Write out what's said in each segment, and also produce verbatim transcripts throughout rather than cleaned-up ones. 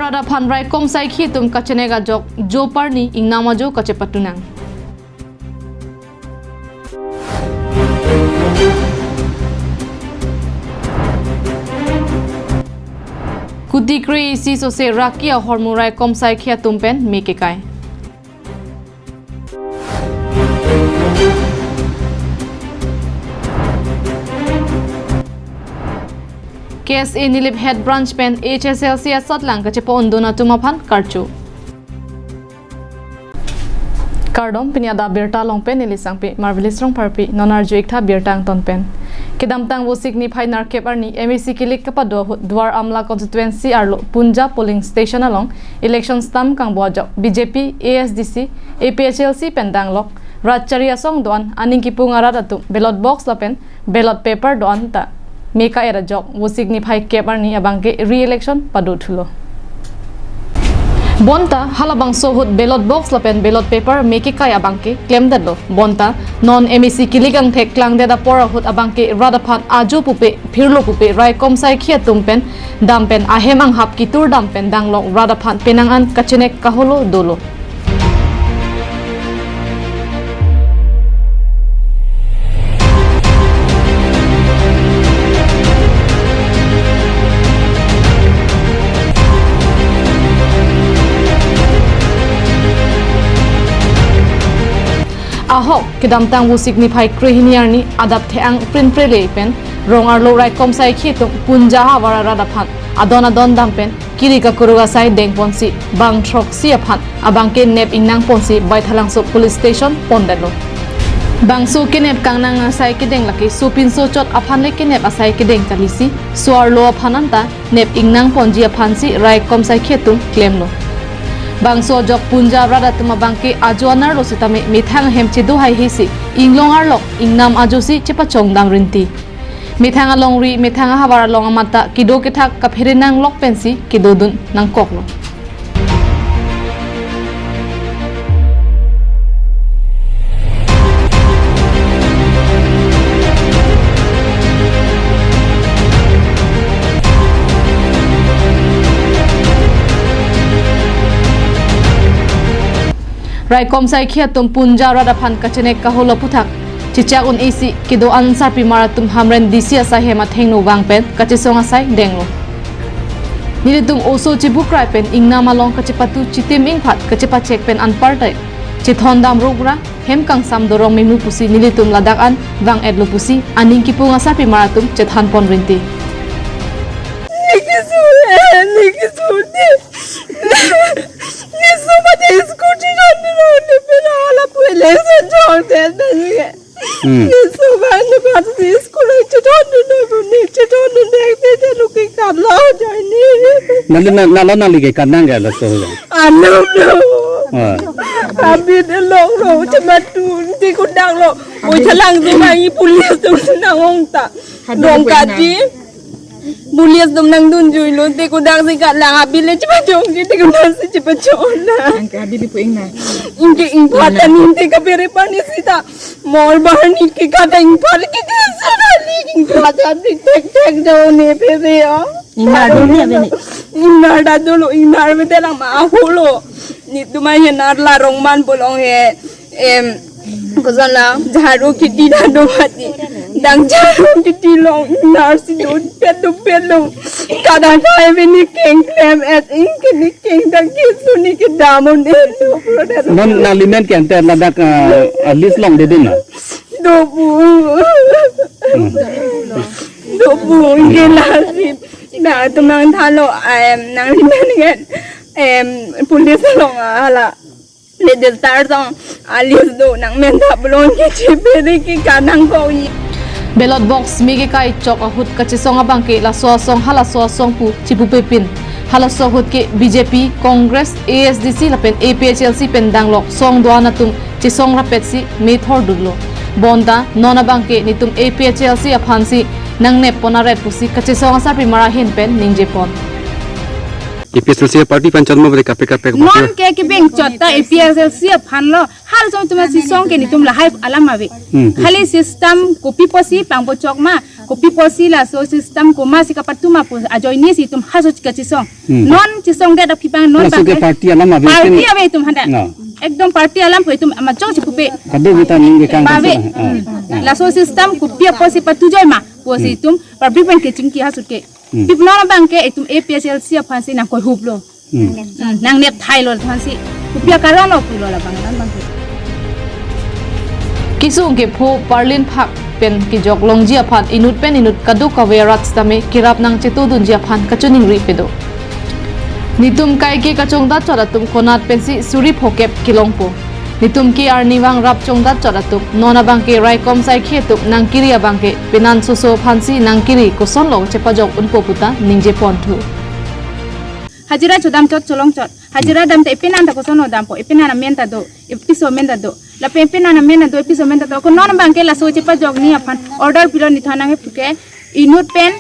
Rat aphan raikom saikhi atum kachenek ajok, jo parni ingnam ajo kachepatunang. Kuti kre-isi sose raki ahormu raikom saikhi atum pen me kekai. K S A Nilip Head Branch pen H S L C asatlang kachepa-undun atum aphan karcho. Kardom, pini adap birta along pen neli Sangpi Marvelous Rongpharpi, non arju-ik tha birta angton pen. Kedamtang Vosik niphai nerkep arni M A C kilik kapado ahut Duar Amla constituency arlo Punja polling station along election stamp kangbo ajok B J P, A S D C, A P H L C pen danglok rat chari asong do-an aning kipung arat atum ballot box lapen ballot paper do-an ta me ka-et ajok Vosik niphai kep arni abangke re-election pado thulo. Bonta halabangso ahut ballot box lapen ballot paper me kekai abangke klemdetlo. Bonta non M A C kilik angthek klangdet apor ahut abangke rat aphan ajo pupe, phirlo pupe, raikom saikhi atum pen dam pen ahem anghap kitur dam pen danglok rat aphan penang an kachenek kaholo dolo. Ahok, kedamtang Vosik niphai krehini arni adap the-ang prinprele pen rong arlo raikom saikhi atum Punja ahavar arat aphan adon adon dam pen kiri kakuruk asai dengponsi bang throksi aphan abangke nep ingnangponsi Baithalangso police station pondetlo. Bangso kenep kangnang asai kedeng lake sopinso chot aphan le kenep asai kedeng kalisi, so-arlo aphan anta nep ingnangponji aphansi raikom saikhi atum klemlo. Bangso ajok Punja rat atum abangke ajo anerlo sitame methang ahem chedo haihesi inglong arlok ingnam ajosi chepachongdam rinti. Methang alongri, methang ahavar along amat ta kedo kethak kaphere nanglok pensi kedodun nangkoklo. Raikom saikhi atum Punja rat aphan kachenek kaholo aputhak chechak un-esi kedo-an asarpimar atum Hamren D C asai hem athengno vang pen kachesong asai denglo. Nelitum oso chebukrai pen ingnam along kachepatu chitim ingphat kachepachek pen anparta chethondam rukra hem kangsam dorong memu pusi nelitum ladak an vang-etlo pusi aning kipung asarpimar atum chethanpon rinti. Niki su, eh, niki su de. Ni su mate school chethondunlo, ni pela hala pule sa jong de, de. Hmm. Ni su ba ni ba school chethondunlo, ni chethondun de, de, de, lo ke kalo jai ni. Nali na, nalo nali ke kanang ke laso ho. Anu lo. Ah. Abi de long lo, chepatu, de kudang lo. Oi chalang tu nang i police tu nang ong ta. Dong kaji. Police atum nangdunjuilo, te kudang si kalang abi le chepachongji, te kudang si chepachong na. Anke abi di pu ingna. Ingke ingphat ta ning te kaphere pani sita. Mor bar ni ke kata ingphat ke te sudali ingphat ta dik tek tek do ne phere ya. Ingnar do ne bene. Ingnar da dolo, ingnar bete lang ma ahulo. Ni tumai he nar la rong man bolong he. Em, kozala, jharu kiti da do mati. Dang jharu kiti long, nar si do pet do pet long. Kada thai bini keng klem et ing ke ni keng dang ke suni ke damon et do. Non nang limen ke ante ladak, ah, ah, list longdedun na. Do bu. Hmm. Do bu, ke la si. Na tumang thalo, em, nang limen ke. Em, police long ala. Register song alis do nang menta belon ke chephere ke kanang koi. Ballot box me kekai chok ahut kachesong abangke laso asong halaso asong pu chipupepin. Halaso ahut ke B J P, Congress, A S D C lapen A P H L C pen danglok song do-an atum chesong rapetsi me thordunlo. Bonta non abangke netum A P H L C aphansi nangnep pon aret pusi kachesong asarpimar ahin pen ningjepon. A P H L C party aphan chot ma bade kaprek kaprek non ke kibeng chot ta A P H L C aphan lo. Halaso atum si song ke netum lahai alam ave. Hmm. Khali system kopi pusi pangbo chok ma. Kopi pusi laso system komatsi kapatuma pu ajoine si itum halaso kachesong. Hmm. Non chesongdet aphi abang non laso abang ke ke party alam ave party pen ave itum hadak. No. Ekdom party alam pu itum amachong si pupe. Kadokave ta ning kekang ave. Kan, ah, ah. Laso system kopi pusi patujoi ma pusi Hmm. itum public pen kechingki halaso ke. Hmm. Pip non abang ke itum A P H L C aphansi nangkoihuplo. Hmm. Hmm, nangnep thailo aphansi. Kopi akaron lo pulo labang non abang ke. Kesung kepho parlin phak pen kejok longji aphan inut pen inut kadokave arat sitame kerap nangchetongdunji aphan kachiningri pado. Netum kaike kachongdat chot atum konat pensi suri phokep kelongpo. Netum ke arnivang rap chongdat chot atum non abang ke raikom saikhi atum nangkiri abang ke penan soso aphansi nangkiri, kosonlo chepajok unpo puta ningjeponthu. Hajira chodam chot cholong chot. Hajira dam ta ipenan ta koson dampo, ipenan amen ta do, ipiso amen ta do. Lapen ipenan amen ta do, ipiso amen ta do. Ko non abang ke laso chepajokji aphan order pilo nithan nangkepu ke inut pen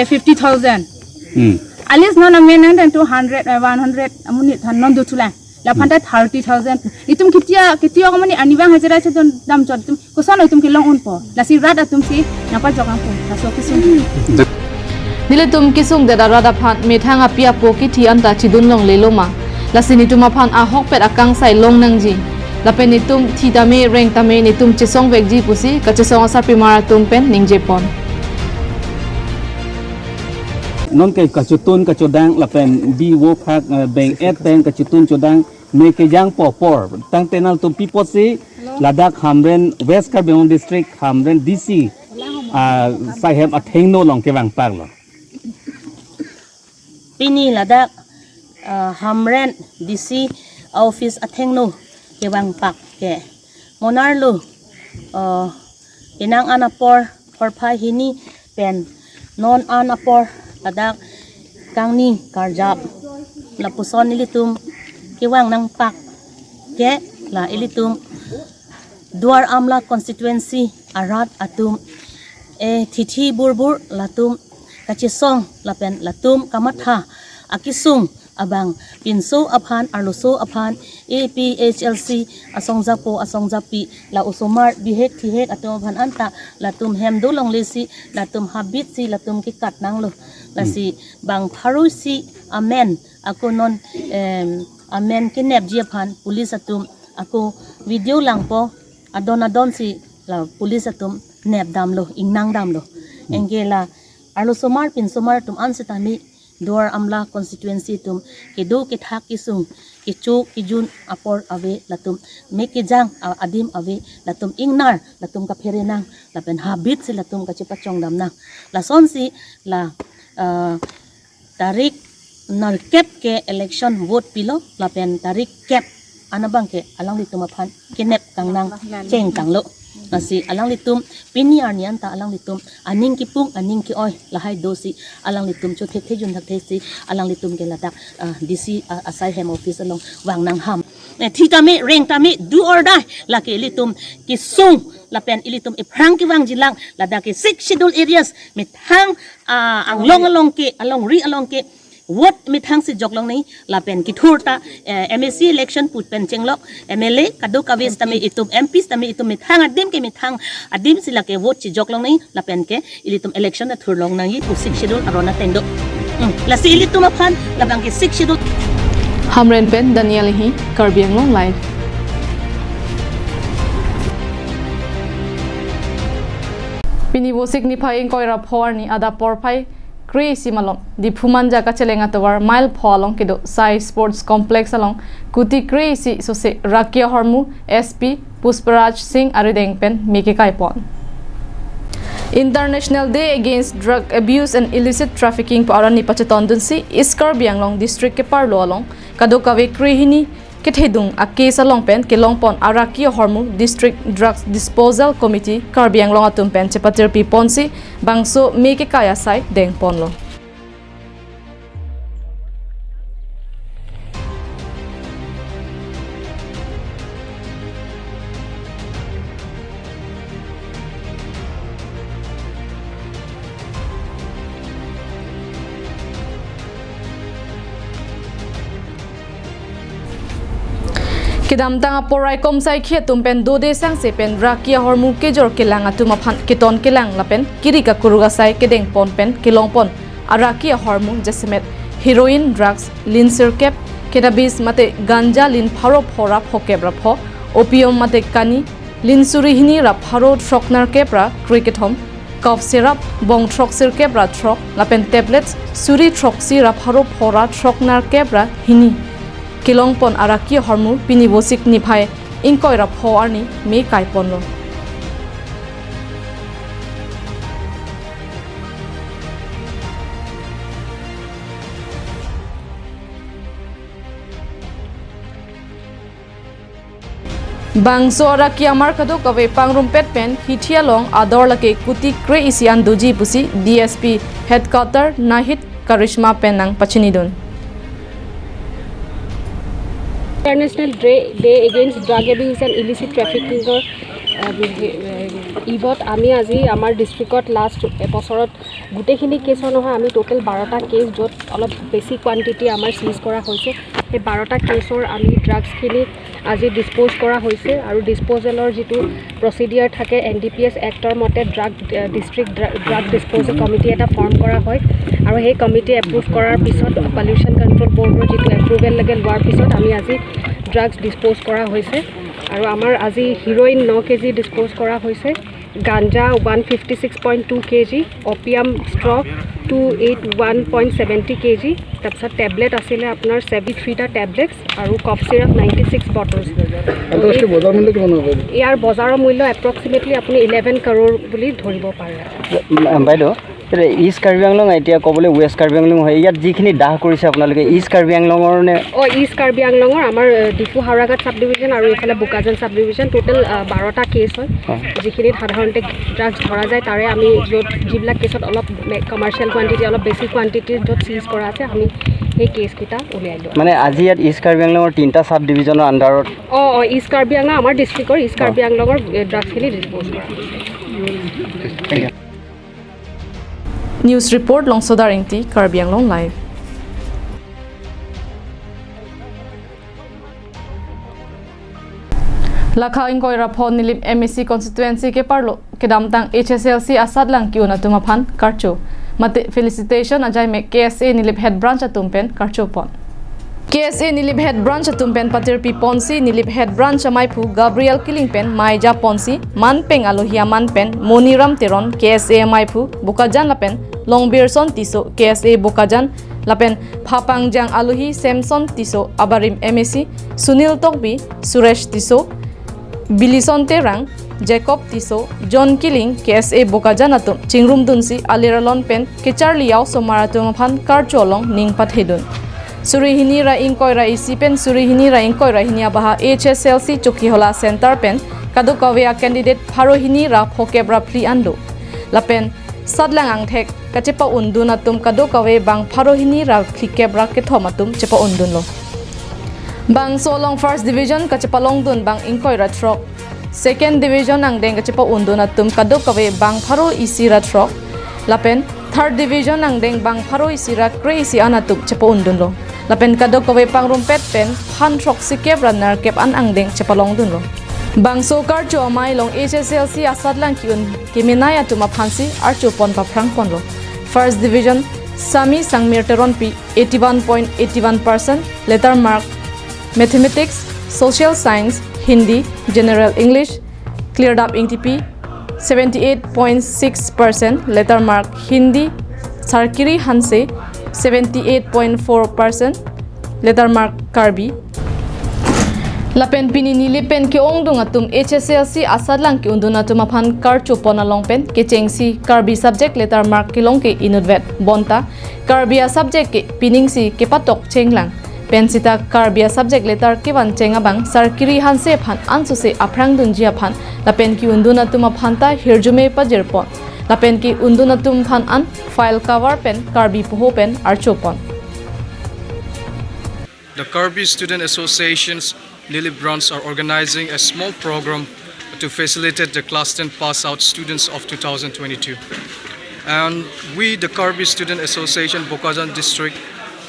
fifty thousand. Hmm. At least non amen nang dan two hundred, eh, one hundred amonit than non do chulang. Laphan ta thirty thousand. Itum kitia, kitia amonit arnivang hajira chodam chot atum koson itum kelong unpo. Lasi rat atum si nangpajok nangpo. Laso kesung. Nelitum kesungdet arat aphan methang api apo kithi anta chedun longlelo ma. Lasi netum aphan ahokpet akangsai long nangji. Lapen netum thi tame reng tame netum chesong vekji pusi kachesong asarpimar atum pen ningjepon. Non ke kachetun kachodang lapen bi vo phak, eh, beng et pen kachetun chodang me kejangpo apor. Tangte nangtum pi apotsi ladak Hamren, West Karbi Anglong District Hamren D C, ah, saihem athengno along kevangpaklo. Pini ladak, ah, Hamren D C office athengno kevangpak ke. Monarlo, ah, penang an apor phorphai hini pen non an apor ladak kangni karjap lapuson ilitum kevang nangpak ke la ilitum Duar Amla constituency arat atum, eh, thithi burbur latum kachesong lapen latum kamatha akesung abang pinso aphan arloso aphan A P H L C asongjapo asongjapi la osomar bihek thihek atum aphan anta latum hem do longlesi latum habitsi latum kekat nanglo. Lasi bang pharo isi amen ako non, em, amen kenepji aphan police atum ako video langpo adon adonsi la police atum nepdamlo, ingnangdamlo. Anke la arlosomar pinsomar atum an sitame Duar Amla constituency atum kedo kethak kesung kecho kejun apor ave latum me kejang a-, adim ave latum ingnar latum kaphere nang lapen habitsi latum kachepachongdam nang. Lasonsi la, ah, tarik nerkep ke election vote pilo lapen tarik kep an abang ke alanglitum aphan kenep kangnang chengtanglo. Lasi alanglitum pini arni anta alanglitum aning kipung aning ke-oi lahai dosi alanglitum chothekthe junthakthesi alanglitum ke ladak, ah, D C, ah, asaihem office along vang nangham. Eh, thi tame reng tame do or die lake ilitum kesung lapen ilitum ephrang kevangjilang ladak ke six schedule areas methang, ah, anglong along ke alongri along ke vote methangsi jok longnangji lapen kethur ta, eh, M A C election pu pen chenglok M L A kadokave sitame itum M P sitame itum methang adim ke methang adimsi lake vote chijok longnangji lapen ke ilitum election ta thur longnangji pu six schedule aron ateng do. Hmm. Lasi ilitum aphan labang ke six schedule. Hamren pen Daniel Hi, Karbi Anglong Live. Pini Vosik niphai ingkoi ra pho arni adap porphai kre-isi malom Diphu Manja kacheleng atovar mile pho along kedo Sai Sports Complex along kuti kre-isi sose raki ahormu S P Pushparaj Singh arideng pen me kekaipon. International Day Against Drug Abuse and Illicit Trafficking pu arni pachetondunsi East Karbi Anglong District keparlo along kadokave krehini kethedung a-case along pen kelongpon araki ahormu District Drugs Disposal Committee Karbi Anglong atum pen chepatirpiponsi bangso me kekai asai dengponlo. Kedamtang apor raikom saikhi atum pen dode sangse pen raki ahormu kejor kelang atum aphan keton kelang lapen kiri kakuruk asai kedengpon pen kelongpon araki ahormu jasemet heroin, drugs, lin sirkep, cannabis mate ganja lin pharo pho ra phokep ra pho, opium mate kani lin suri hini ra pharo throk nerkep ra krekethom, cough syrup bong throk sirkep ra throk lapen tablets suri throksi ra pharo pho ra throk nerkep ra hini kelongpon araki ahormu pini Vosik niphai ingkoi ra pho arni me kaiponlo. Bangso araki amar kadokave pangrumpet pen hithi along ador lake kuti kre-isi an doji pusi D S P headquarter Nahid Karishma pen nangpachinidun. International Day, Day Against Drug Abuse and Illicit Trafficking ৰ ইভত আমি আজি আমাৰ ডিষ্ট্ৰিক্টত লাষ্ট এবছৰত গোটেইখিনি কেছৰ নহয়, আমি টোটেল বাৰটা কেছ য'ত অলপ বেছি কোৱাণ্টিটি আমাৰ চিজ কৰা হৈছে। সেই বাৰটা কেছৰ আমি ড্ৰাগছখিনি আজি ডিছপ'জ কৰা হৈছে আৰু ডিছপ'জেলৰ যিটো প্ৰচিডিয়াৰ থাকে এন ডি পি এছ এক্টৰ মতে drug district drug disposal committee এটা ফৰ্ম কৰা হয় আৰু সেই কমিটি এপ্ৰুভ কৰাৰ পিছত পলিউশ্যন কণ্ট্ৰল বৰ্ডৰ যিটো এপ্ৰুভেল লাগে লোৱাৰ পিছত আমি আজি ড্ৰাগছ ডিছপ'জ কৰা হৈছে আৰু আমাৰ আজি হিৰইন ন কেজি ডিছপ'জ কৰা হৈছে, গাঞ্জা one fifty six point two KG, opium straw two eight one point seventy KG, তাৰপিছত টেবলেট আছিলে আপোনাৰ ছেভেণ্টি থ্ৰীটা টেবলেটছ আৰু cough syrup ninety six bottles. আন্তঃৰাষ্ট্ৰীয় বজাৰ মূল্য কিমান হ'ব? ইয়াৰ বজাৰৰ মূল্য এপ্ৰক্সিমেটলি আপুনি ইলেভেন কৰোৰ বুলি ধৰিব পাৰে। বাইদেউ, এতিয়া ইষ্ট কাৰ্বি আংলং, এতিয়া ক'বলৈ ৱেষ্ট কাৰ্বি আংলং হয়, ইয়াত যিখিনি দাহ কৰিছে আপোনালোকে ইষ্ট কাৰ্বি আংলঙৰ নে? অ, ইষ্ট কাৰ্বি আংলঙৰ আমাৰ এ, ডিফু হাওৰাঘাট ছাব ডিভিজন আৰু এইফালে বোকাজান ছাব ডিভিজন, টোটেল আ, বাৰটা কেছ হয়। হয়। যিখিনিত সাধাৰণতে ড্ৰাগছ ধৰা যায়, তাৰে আমি য'ত যিবিলাক কেছত অলপ কমাৰ্চিয়েল কোৱাণ্টিটি, অলপ বেছি কোৱাণ্টিটিৰ য'ত চিজ কৰা আছে, আমি সেই কেছকেইটা উলিয়াই লওঁ। মানে আজি ইয়াত ইষ্ট কাৰ্বি আংলঙৰ তিনিটা ছাব ডিভিজনৰ আণ্ডাৰত অ, অ, ইষ্ট কাৰ্বি আংলং আমাৰ ডিষ্ট্ৰিক্টৰ ইষ্ট কাৰ্বি আংলঙৰ এ, ড্ৰাগছখিনি ডিছপ'জ কৰা হৈছে। News report, Longsodar Ingti, Karbi Anglong Live. Lakha ingkoi ra pho Nilip M A C constituency keparlo kedamtang H S L C asatlang ki-un atum aphan karcho mate felicitation ajai me K S A Nilip head branch atum pen karchopon. K S A Nilip head branch atum pen patirpi ponsi Nilip head branch amaiphu Gabriel Killing pen maija ponsi manpeng alohi aman pen Moniram Teron K S A amaiphu Bokajan lapen Longbirson Tisso K S A Bokajan lapen phapangjang alohi Samson Tisso abarim M A C Sunil Tokbi, Suresh Tisso, Bilison Terang, Jacob Tisso, John Killing, K S A Bokajan atum chingrumdunsi alir alon pen kecharli a-osomar atum aphan karcho along ning pathedun. Suri hini ra ingkoi ra isi pen suri hini ra ingkoi ra hini abaha H S L C Chokihola Center pen kadokave a-candidate pharo hini ra phokep ra phli an do. Lapen satlang angthek kachepa-undun atum kadokave bang pharo hini ra phlikep ra kethom atum chepa-undunlo. Bangso along first division kachepalongdun bang ingkoi ra throk, second division angdeng kachepa-undun atum kadokave bang pharo isi ra throk, lapen third division angdeng bang pharo isi ra kre-isi an atum chepa-undunlo. Lapen kadokave pangrumpet pen phan throksikep ra nerkep an angdeng chepalongdunlo. Bangso karcho amei along H S L C asatlang ki-un kemenei atum aphansi archopon paphrangponlo. First division Sami Sangmir Teronpi eighty one point eight one percent, letter mark Mathematics, Social Science, Hindi, General English, Cleardap Ingtipi seventy eight point six percent, letter mark Hindi, Sarkiri Hanse seventy eight point four percent, letter mark Karbi. Lapen pini Nilip pen ke-ongdung atum H S L C asatlang ki-undun atum aphan karchopon along pen kechengsi Karbi subject letter mark kelong ke inutvet bonta Karbi a-subject ke piningsi kepatok chenglang. Pen sita Karbi a-subject letter kevan cheng abang Sarkiri Hanse aphan ansose aphrangdunji aphan lapen ki-undun atum aphan ta hirjume pajirpon. Lapen ki-undun atum aphan an file cover pen Karbi poho pen archopon. The Karbi Student Association's Nilip branch are organizing a small program to facilitate the class ten pass out students of two thousand twenty-two. And we, the Karbi Student Association, Bokajan District,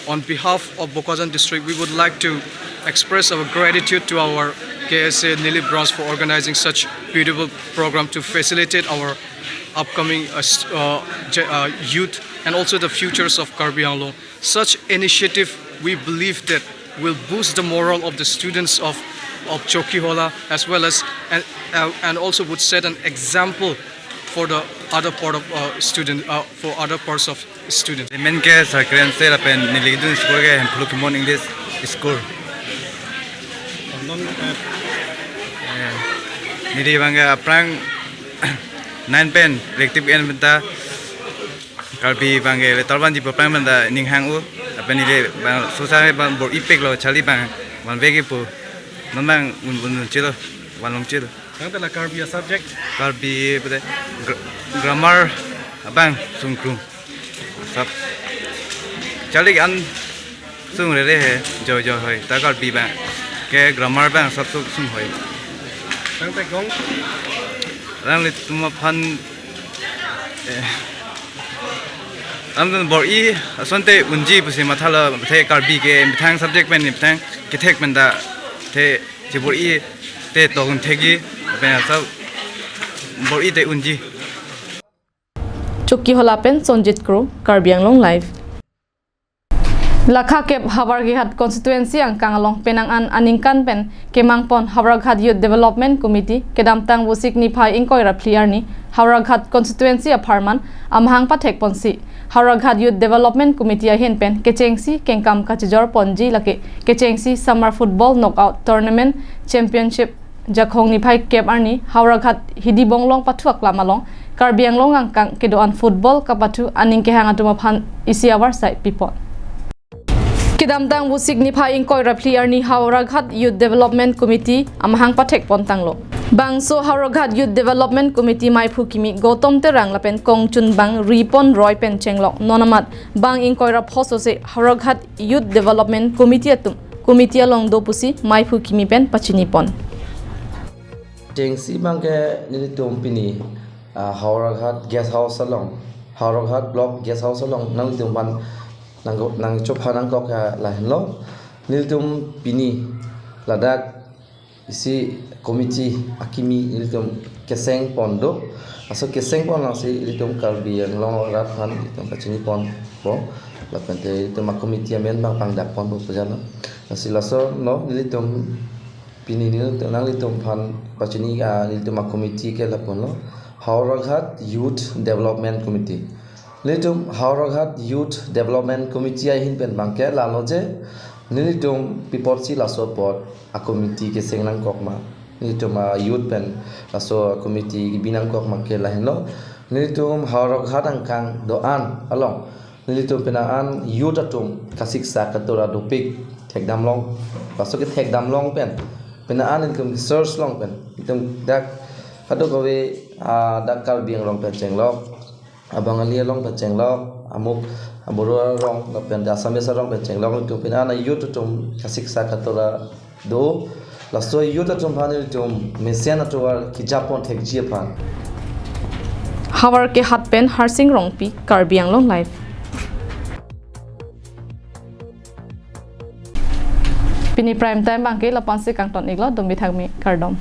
on behalf of Bokajan District, we would like to Express our gratitude to our K S A Nilip branch for organizing such beautiful program to facilitate our upcoming uh, s- uh, ge- uh, youth and also the futures of Karbi Anglong. Such initiative, we believe that will boost the morale of the students of, of Chokihola as well as and, uh, and also would set an example for the other part of uh, student uh, for other parts of students. Neli men ke Sakren se lapen neli dun school ke Hemphu Lokimon English School. Non eh, Neli bang ke aphrang nine pen rective en penta Karbi bang ke letter one di aphrang penta ning hang u. Lapen neli bang sosa bang bor-i pek lo charli bang bang vegi pu. Non bang un un un chelo, bang long chelo. Tangte la Karbi a subject. Karbi pute gr- grammar abang sungkrung. Sab. Charli an sung rere he jo jo hoi. Ta Karbi bang ke grammar bang sab sung sung hoi. Tangte kong. Alanglitum aphan eh, alanglitum bor-i asonte unji pusi mathalo the Karbi ke methang subject pen methang kethek pen ta the chibor-i te tokun thegi pen asal bor-i te unji. Chokihola pen Sonjit Kro, Karbi Anglong Live. Lakha kep Howraghat constituency angkang along penang an aningkan pen kemang pon Howraghat Youth Development Committee kedamtang Vosik niphai ingkoi ra phli arni Howraghat constituency apharman amahang pathek ponsi Howraghat Youth Development Committee ahin pen kechengsi kengkam kachijor ponji lake kechengsi Summer Football Knockout Tournament Championship Jakhong niphai kep arni Howraghat Hidi Bonglong pathu aklam along Karbi Anglong angkang kedo-an football kapathu aning kehang atum aphan isi avarsai pipon. Kedamtang Vosik niphai ingkoi ra phli arni Howraghat Youth Development Committee amahang pathek pon tanglo. Bangso Howraghat Youth Development Committee maiphu kimi Gautam Terang lapen kongchunbang Ripon Roy pen chenglok non amat bang ingkoi ra pho sose Howraghat Youth Development Committee atum committee along do pusi maiphu kimi pen pachini pon. Chengsi bang ke nelitum pini ah, Howraghat Guest House along, Howraghat Block Guest House along nelitum aphan nang nangchopha nangkok ke lahenlo. Nelitum pini ladak isi committee akimi nelitum keseng pon do. Laso keseng pon nangsi nelitum Karbi Anglong arat aphan nelitum pachini ponpo. Lapen te nelitum a committee amen bang pangdak ponpo pu jalo. Lasi laso no nelitum pini nelitum nanglitum aphan pachini ah, nelitum a committee ke lapulo Howraghat Youth Development Committee. Nelitum Howraghat Youth Development Committee ahin pen bang ke lalo je nelitum pi apotsi laso apot a committee keseng nangkok ma. Nelitum a youth pen laso a committee kebi nangkok ma ke lahenlo. Nelitum Howraghat angkang do-an along nelitum penang an youth atum kasiksak katura dopik thekdam long. Laso ke thekdam long pen penang an nelitum research long pen nelitum dak kadokave ah, dak Karbi Anglong pen chenglok, a Bangali along pen chenglok, amuk Boro arong lapen Assamese arong pen chenglok nelitum penang an youth atum kasiksak katura do. Laso youth atum aphan nelitum mesen atovar kejapon thekji aphan. Howraghat pen Harsing Rongpi, Karbi Anglong Live. Pini prime time bang ke lapu-ansi kangton iklo, dum bithak me kardom.